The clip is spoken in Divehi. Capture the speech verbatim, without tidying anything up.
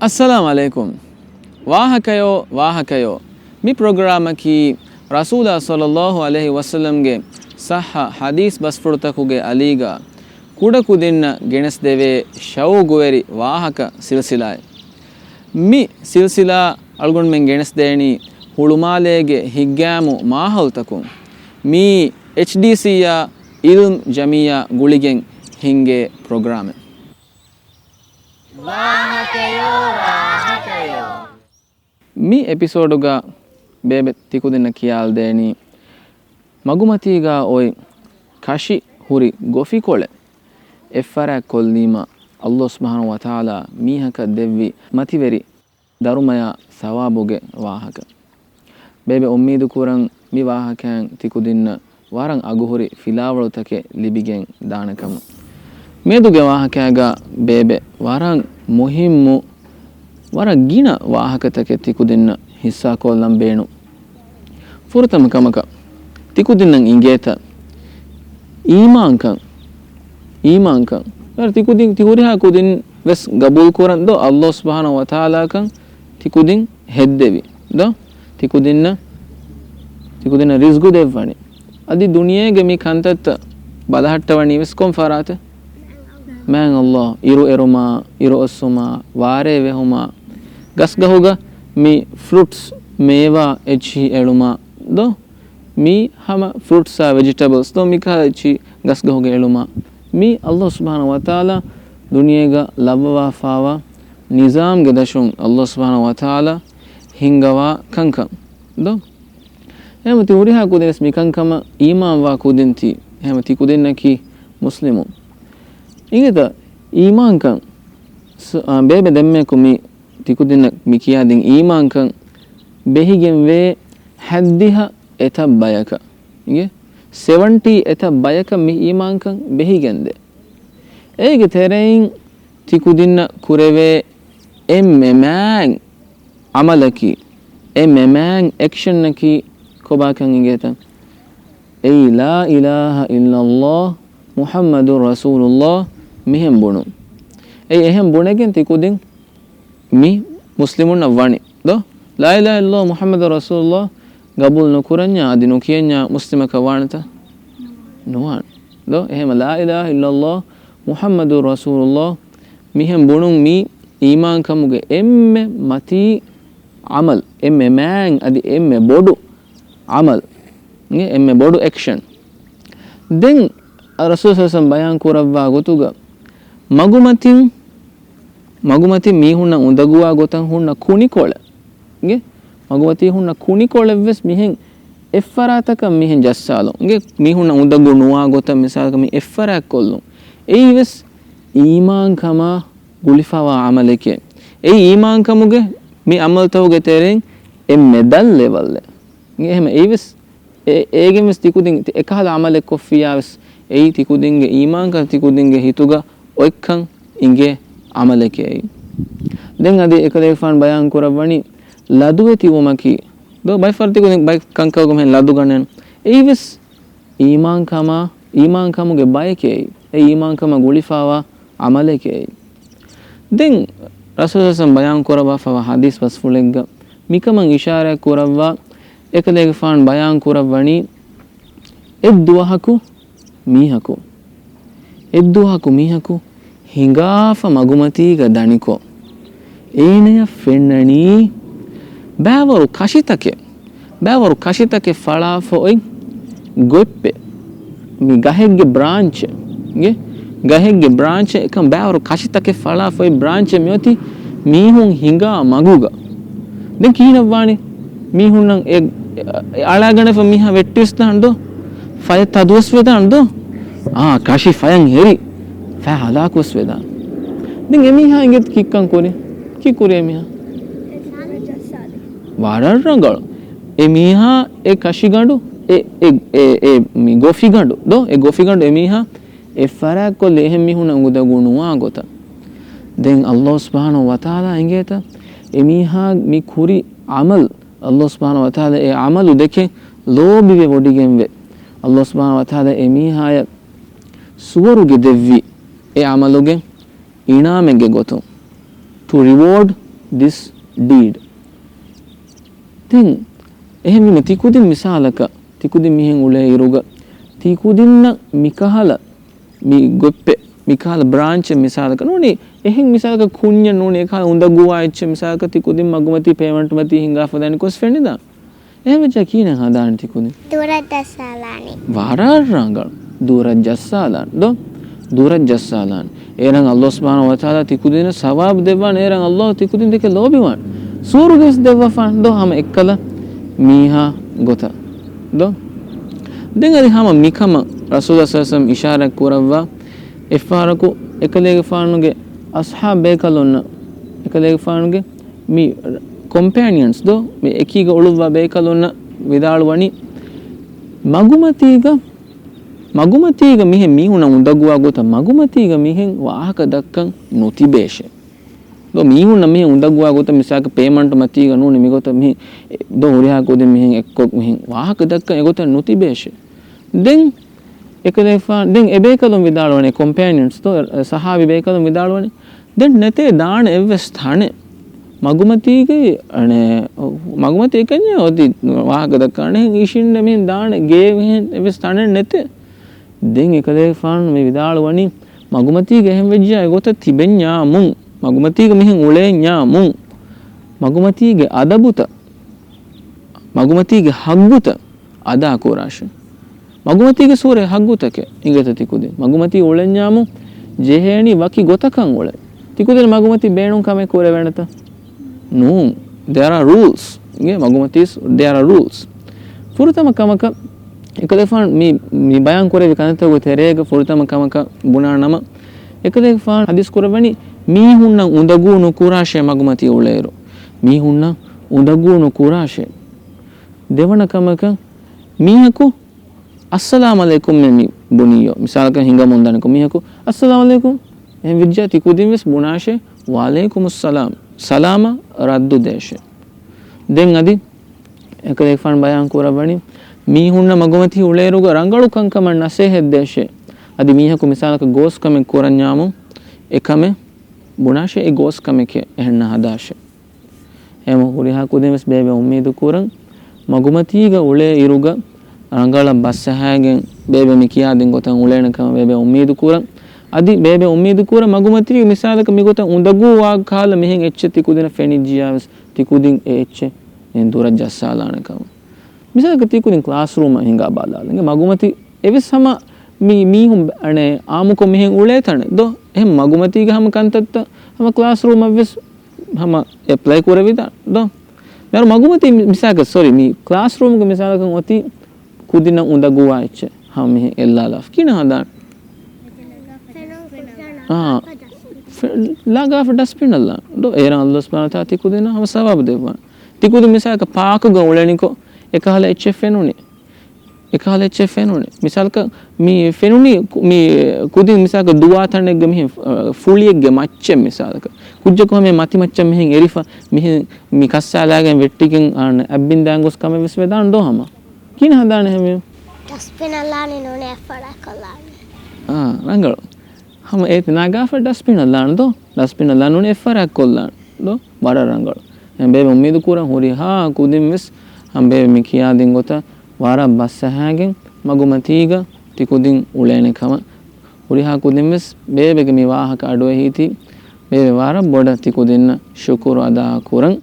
އައްސަލާމް ޢަލައިކުމް. ވާހަކަޔޯ، ވާހަކަޔޯ. މި ޕްރޮގްރާމަކީ ރަސޫލާ ޞައްލައްލާހު ޢަލައިހި ވަސައްލަމްގެ ޞައްޙަ ޙަދީޘް ބަސްފުޅުތަކުގެ އަލީގަ ކުޑަކުދިންނަށް ގެނެސްދެވޭ ޝައުގުވެރި ވާހަކަ ސިލްސިލާއެއް. މި ސިލްސިލާ އަޅުގަނޑުމެން ގެނެސްދޭނީ ހުޅުމާލޭގެ ހިތްގައިމު މާހައުލްތަކުން. މީ އެޗްޑީސީއާ އިލްމް ޖަމިއްޔާ ގުޅިގެން ހިންގޭ ޕްރޮގްރާމެއް. ވާހަކަޔޯ، ވާހަކަޔޯ. މި އެޕިސޯޑުގަ ބޭބެ ތިކުދިންނަށް ކިޔާލަދޭނީ، މަގުމަތީގަ އޮތް ކަށި ހުރި ގޮފިކޮޅެއް އެއްފަރާތް ކޮށްލީމަ، ﷲ ސުބްޙާނަހޫ ވަތަޢާލާ މީހަކަށް ދެއްވި މަތިވެރި ދަރުމަޔާ ސަވާބުގެ ވާހަކަ. ބޭބެ އުއްމީދު ކުރަން މި ވާހަކައިން ތިކުދިންނަށް ވަރަށް އަގުހުރި ފިލާވަޅުތަކެއް ލިބިގެން ދާނެ ކަމަށް. މިއަދުގެ ވާހަކައިގަ ބޭބެ ވަރަށް މުހިއްމު، ވަރަށް ގިނަ ވާހަކަތަކެއް ތިކުދިންނަށް ހިއްސާކޮށްލަން ބޭނުން. ފުރަތަމަ ކަމަކަށް ތިކުދިންނަށް އިނގޭތަ އީމާންކަން، އީމާންކަން. ތިކުދިން، ތި ހުރިހާ ކުދިން ވެސް ގަބޫލުކުރަން ދޯ، ﷲ ސުބްޙާނަހޫ ވަތަޢާލާކަން ތިކުދިން ހެއްދެވި ދޯ؟ ތިކުދިންނަށް، ތިކުދިންނަށް ރިޒްގު ދެއްވަނީ. އަދި ދުނިޔޭގެ މި ކަންތައްތައް ބަލަހައްޓަވަނީ ވެސް ކޮން ފަރާތެއް؟ މާތް ﷲ. އިރު އެރުމާ، އިރު އޮއްސުމާ، ވާރޭ ވެހުމާ، ގަސްގަހުގަ މި ފްރުޓްސް، މޭވާ އެއްޗިހި އެޅުމާ ދޯ؟ މީ ހަމަ ފްރުޓްސް އާ ވެޖިޓަބަލްސް ދޯ؟ މިކާ އެއްޗި ގަސްގަހުގެ އެޅުމާ. މީ ﷲ ސުބްޙާނަހޫ ވަތަޢާލާ ދުނިޔޭގަ ލައްވަވާފާވާ ނިޒާމްގެ ދަށުން ﷲ ސުބްޙާނަހޫ ވަތަޢާލާ ހިންގަވާ ކަންކަން ދޯ؟ އެހެން ތި ހުރިހާ ކުދިން ވެސް މިކަންކަމަށް އީމާންވާ ކުދިން ތި. އެހެން ތި ކުދިންނަކީ މުސްލިމުން. އިނގޭތަ އީމާންކަން؟ ސު-، އާ، ބޭބެ ދެންމެކު މި ތިކުދިންނަށް މި ކިޔާދިން އީމާންކަން ބެހިގެންވޭ ހައްދިހަ އެތައް ބަޔަކަށް. އިނގޭ؟ ސެވެންޓީ އެތައް ބަޔަކަށް މި އީމާންކަން ބެހިގެންދޭ. އޭގެ ތެރެއިން ތިކުދިންނަށް ކުރެވޭ އެންމެ މާތް ޢަމަލަކީ، އެންމެ މާތް އެކްޝަނަކީ ކޮބާކަން އިނގޭތަ؟ އެއީ ލާ އިލާހަ އިއްލައްލާހު މުޙައްމަދު ރަސޫލުއްލާހް މިހެން ބުނުން. އެއީ އެހެން ބުނެގެން ތިކުދިން މި މުސްލިމުންނަށް ވަނީ ދޯ؟ ލާ އިލާހަ އިއްލައްލާހު މުޙައްމަދު ރަސޫލުއްލާހް ގަބޫލު ނުކުރަންޏާ އަދި ނުކިޔަންޏާ މުސްލިމަކަށް ވާނެތަ؟ ނުވާނެ ދޯ؟ އެހެން ލާ އިލާހަ އިއްލައްލާހު މުޙައްމަދު ރަސޫލުއްލާހް މިހެން ބުނުން މީ އީމާންކަމުގެ އެންމެ މަތީ ޢަމަލް، އެންމެ މާތް އަދި އެންމެ ބޮޑު ޢަމަލް، އެންމެ ބޮޑު އެކްޝަން. ދެން ރަސޫލު ޞައްލައްލާހު ޢަލައިހި ވަސައްލަމް ބަޔާން ކުރައްވާ ގޮތުގަ މަގުމަތިން، މަގުމަތިން މީހުންނަށް އުނދަގޫވާ ގޮތަށް ހުންނަ ކުނިކޮޅެއް، އިނގޭ؟ މަގުމަތީ ހުންނަ ކުނިކޮޅެއް ވެސް މިހެން އެއްފަރާތަކަށް މިހެން ޖައްސާލުން، އިނގޭ؟ މީހުންނަށް އުނދަގޫ ނުވާ ގޮތަށް މިސާލަކަށް މި އެއްފަރާތް ކޮށްލުން. އެއީ ވެސް އީމާންކަމާ ގުޅިފަވާ ޢަމަލެކޭ. އެއީ އީމާންކަމުގެ މި ޢަމަލްތަކުގެ ތެރެއިން އެންމެ ދަށް ލެވަލްއެއް. އެހެމަ އެއީ ވެސް އެ-، އޭގެން ވެސް ތިކުދިން ތި އެކަހަލަ ޢަމަލެއް ކޮށްފިއްޔާ ވެސް އެއީ ތިކުދިންގެ އީމާންކަން ތިކުދިންގެ ހިތުގަ އޮތްކަން އިނގޭ ޢަމަލެކޭ އެއީ. ދެން އަދި އެކަލޭގެފާނު ބަޔާން ކުރައްވަނީ ލަދުވެތިވުމަކީ ދޯ؟ ބައެއް ފަހަރު ތިކުދިން ބައެއް ކަންކަމުގަ މިހެން ލަދު ގަނެން. އެއީ ވެސް އީމާންކަމާ، އީމާންކަމުގެ ބަޔެކޭ އެއީ. އެ އީމާންކަމަށް ގުޅިފައިވާ ޢަމަލެކޭ އެއީ. ދެން ރަސޫލު ޞައްލައްލާހު ޢަލައިހި ވަސައްލަމް ބަޔާން ކުރައްވާފައިވާ ޙަދީޘް ބަސްފުޅެއްގަ މިކަމަށް އިޝާރާތް ކުރައްވާ އެކަލޭގެފާނު ބަޔާން ކުރައްވަނީ، އެއްދުވަހަކު މީހަކު، އެއްދުވަހަކު މީހަކު ހިނގާފަ މަގުމަތީގަ ދަނިކޮށް، އޭނަޔަށް ފެންނަނީ ބައިވަރު ކަށިތަކެއް، ބައިވަރު ކަށިތަކެއް ފަޅާފަ އޮތް ގޮތްޕެއް. މި ގަހެއްގެ ބްރާންޗެއް، ގެ ގަހެއްގެ ބްރާންޗެއް އެކަން ބައިވަރު ކަށިތަކެއް ފަޅާފަ އޮތް ބްރާންޗެއް މިއޮތީ މީހުން ހިނގާ މަގުގަ. ދެން ކިހިނެއްވާނީ؟ މީހުންނަށް އެ، އެ އަޅާގަނެފަ މީހާ ވެއްޓިވެސް ދާން ދޯ؟ ފަޔަށް ތަދުވެސް ވެދާން ދޯ؟ އާ، ކަށި ފަޔަށް ހެރި، ފަޔަށް ހަލާކުވެސް ވެދާން. ދެން އެމީހާ އިނގޭތަ ކީއްކަން ކުރީ؟ ކީއްކުރީ އެމީހާ؟ ވަރަށް ރަނގަޅު. އެމީހާ އެ ކަށިގަނޑު، އެ، އެ، އެ، އެ މި ގޮފިގަނޑު ދޯ؟ އެ ގޮފިގަނޑު އެމީހާ އެއްފަރާތްކޮށްލި އެހެން މީހުންނަށް އުނދަގޫ ނުވާ ގޮތަށް. ދެން ﷲ ސުބްޙާނަހޫ ވަތަޢާލާ އިނގޭތަ އެމީހާ މި ކުރި ޢަމަލު، ﷲ ސުބްޙާނަހޫ ވަތަޢާލާ އެ ޢަމަލު ދެކެ ލޯބިވެވޮޑިގެންވެ، ﷲ ސުބްޙާނަހޫ ވަތަޢާލާ އެމީހާޔަށް ސުވަރުގެ ދެއްވި އެ ޢަމަލުގެ އިނާމެއްގެ ގޮތުން. To reward this deed. ދެން އެހެންވީމަ ތިކުދިން މިސާލަކަށް، ތިކުދިން މިހެން އުޅޭ އިރުގަ ތިކުދިންނަށް މިކަހަލަ މި ގޮތްޕެއް، މިކަހަލަ ބްރާންޗެއް މިސާލަކަށް ނޫނީ، އެހެން މިސާލަކަށް ކުންޏެއް ނޫނީ، އެކަހަލަ އުނދަގޫވާ އެއްޗެއް މިސާލަކަށް ތިކުދިން މަގުމަތީ ޕޭމަންޓުމަތީ ހިނގާފަ ދާނީ ކޮސް ފެނިދާން. އެހެންވެއްޖާ ކިހިނެއް ހަދާނެ ތިކުދިން؟ ދުރަށް ޖައްސާލާނީ. ވަރަށް ރަނގަޅު. ދުރަށް ޖައްސާލާން ދޯ؟ ދުރަށް ޖައްސާލާން. އޭރަން ﷲ ސުބްޙާނަހޫ ވަތަޢާލާ ތިކުދިނަށް ސަވާބު ދެއްވާނެ. އޭރަން ﷲ ތިކުދިން ދެކެ ލޯބިވާނެ. ސުވަރުގެވެސް ދެއްވަފާނެ ދޯ ހަމަ އެއްކަލަ މީހާ ގޮތަށް ދޯ؟ ދެން އަދި ހަމަ މިކަމަށް ރަސޫލާ ޞައްލަﷲު ޢަލައިހި ވަސައްލަމަ އިޝާރާތް ކުރައްވާ، އެއްފަހަރަކު އެކަލޭގެފާނުގެ އަޞްޙާބު ބޭކަލުންނަށް، އެކަލޭގެފާނުގެ މި ކޮމްޕޭނިއަންސް ދޯ، މި އެކީގަ އުޅުއްވާ ބޭކަލުންނަށް ވިދާޅުވަނީ، މަގުމަތީގަ، މަގުމަތީގަ މިހެން މީހުންނަށް އުނދަގޫވާ ގޮތަށް މަގުމަތީގަ މިހެން ވާހަކަ ދައްކަން ނުތިބޭށޭ. ދޯ މީހުންނަށް މިހެން އުނދަގޫވާ ގޮތަށް މިސާލަކަށް ޕޭމަންޓު މަތީގަ ނޫނީ މިގޮތަށް މިހެން ދޯ ހުރިހާ ކުދިން މިހެން އެއްކޮށް މިހެން ވާހަކަ ދައްކަން އެގޮތަށް ނުތިބޭށޭ. ދެން އެކަލޭފާ، ދެން އެބޭކަލުން ވިދާޅުވަނީ، ކޮމްޕޭނިއަންސް ދޯ، ޞަޙާބީ ބޭކަލުން ވިދާޅުވަނީ، ދެން ނެތޭ ދާނެ އެއްވެސް ތަނެއް. މަގުމަތީގައި، އަނެ، މަގުމަތީ އެކަންޏެއް އޮތީ ވާހަކަ ދައްކާނެ ހެން އިށީނދެ މިހެން ދާނެ ގޭ މިހެން އެއްވެސް ތަނެއް ނެތޭ. ދެން އެކަލޭފާނު މި ވިދާޅުވަނީ، މަގުމަތީގަ އެހެން ވެއްޖާ އެގޮތަށް ތިބެންޏާމުން، މަގުމަތީގަ މިހެން އުޅޭންޏާމުން، މަގުމަތީގެ އަދަބުތައް، މަގުމަތީގެ ހައްގުތައް އަދާ ކުރާށޭ. މަގުމަތީގެ ސޫރައެއް ހައްގުތަކެއް އިނގޭތަ ތިކުދިން؟ މަގުމަތީ އުޅެންޏާމު ޖެހޭނީ ވަކި ގޮތަކަށް އުޅެ. ތިކުދިން މަގުމަތީ ބޭނުން ކަމެއް ކުރެވޭނެތަ؟ ނޫން. There are rules. އިނގޭ މަގުމަތީސް there are rules. ފުރަތަމަ ކަމަކަށް އެކަލޭފާނު މި، މި ބަޔާން ކުރެވި ކަންތައްތަކުގެ ތެރޭގަ ފުރަތަމަ ކަމަކަށް ބުނާ ނަމަ، އެކަލޭފާނު ޙަދީޘް ކުރައްވަނީ މީހުންނަށް އުނދަގޫ ނުކުރާށޭ މަގުމަތީ އުޅޭއިރު. މީހުންނަށް އުނދަގޫ ނުކުރާށޭ. ދެވަނަ ކަމަކަށް މީހަކު އައްސަލާމް ޢަލައިކުމް މި ބުނިއްޔޯ. މިސާލަކަށް ހިނގަމުން ދަނިކޮށް މީހަކު އައްސަލާމް ޢަލައިކުމް. އެހެން ވިއްޖާ ތިކުދިން ވެސް ބުނާށޭ، ވަޢަލައިކުމުއްސަލާމް. ސަލާމަށް ރައްދު ދޭށޭ. ދެން އަދި އެކަލޭގެފާނު ބަޔާން ކުރައްވަނީ، މީހުންނަށް މަގުމަތީ އުޅޭއިރުގަ ރަނގަޅު ކަންކަމަށް ނަސޭހަތް ދޭށޭ. އަދި މީހަކު މިސާލަކަށް ގޯސް ކަމެއް ކުރަންޏާމު އެކަމެއް ބުނާށޭ، އެ ގޯސް ކަމެކޭ އެހެންނަށް ހަދާށޭ. އެހެންވީމަ ހުރިހާ ކުދިން ވެސް ބޭބެ އުއްމީދު ކުރަން، މަގުމަތީގަ އުޅޭ އިރުގަ ރަނގަޅަށް ބަސްއަހާގެން ބޭބެ މި ކިޔާދިން ގޮތަށް އުޅޭނެ ކަމަށް ބޭބެ އުއްމީދު ކުރަން. އަދި ބޭބެ އުއްމީދު ކުރަން މަގުމަތީގަ މިސާލަކަށް މިގޮތަށް އުނދަގޫވާ ކަހަލަ މިހެން އެއްޗެއް ތިކުދިނަށް ފެނިއްޖިއްޔާ ވެސް ތިކުދިން އެ އެއްޗެއް މިހެން ދުރަށް ޖައްސާލާނެ ކަމަށް. މިސާލަކަށް ތިކުދިން ކްލާސްރޫމަށް ހިނގާ ބަލާލަން. މަގުމަތީ އެވެސް ހަމަ މި މީހުން އަނެއް އާއްމުކޮށް މިހެން އުޅޭ ތަނެއް ދޯ؟ އެހެން މަގުމަތީގަ ހަމަ ކަންތައްތައް ހަމަ ކްލާސްރޫމަށް ވެސް ހަމަ އެޕްލައި ކުރެވިދާނެ ދޯ؟ މިހާރު މަގުމަތީ މި-، މިސާލަކަށް، ސޮރީ، މި ކްލާސްރޫމުގެ މިސާލަކަށް އޮތީ ކުދިންނަށް އުނދަގޫވާ އެއްޗެއް ހަމަ މިހެން އެއްލާލާފަ. ކިހިނެއް ހަދާނެ؟ އާ، ފެ-، ލަގާފަ ޑަސްޓްބިނަށް ލާން ދޯ؟ އޭރަށް ﷲ ސުބްޙާނަހޫ ވަތަޢާލާ ތިކުދިންނަށް ހަމަ ސަވާބު ދެއްވާނެ. ތިކުދިން މިސާލަކަށް ޕާކުގަ އުޅެނިކޮށް އެކަހަލަ އެއްޗެއް ފެނުނީ. އެކަހަލަ އެއްޗެއް ފެނުނީ. މިސާލަކަށް މި ފެނުނީ ކު-، މި ކުދިން މިސާލަކަށް ދުވާ ތަނެއްގަ މިހެން، އަ، ފުޅިއެއްގެ މައްޗެއް މިސާލަކަށް. ކުއްޖަކު ހަމަ މަތި މައްޗަށް މިހެން އެރިފަ، މިހެން މި ކައްސާލާގެން ވެއްޓިގެން އަން އަތް ބިންދާން ގޮސް ކަމެއް ވެސް ވެދާނެ ދޯ ހަމަ. ކިހިނެއް ހަދާނެ ހަމަ؟ ޑަސްޓްބިނަށް ލާނީ ނޫނީ އެއްފަރާތް ކޮށްލާނީ. އާ، ރަނގަޅު. ހަމަ އޭތި ނަގާފަ ޑަސްބިނަށް ލާން ދޯ؟ ޑަސްބިނަށް ލާން ނޫނީ އެއްފަރާތް ކޮށްލާން ދޯ؟ ވަރަށް ރަނގަޅު. އެހެން ބޭބެ އުއްމީދު ކުރަން ހުރިހާ ކުދިން ވެސް ހަމަ ބޭބެ މި ކިޔާދިން ގޮތަށް ވަރަށް ބަސްއަހާގެން މަގުމަތީގަ ތިކުދިން އުޅޭނެ ކަމަށް. ހުރިހާ ކުދިން ވެސް ބޭބެގެ މި ވާހަކަ އަޑުއެހީތީ ބޭބެ ވަރަށް ބޮޑަށް ތިކުދިންނަށް ޝުކުރު އަދާ ކުރަން.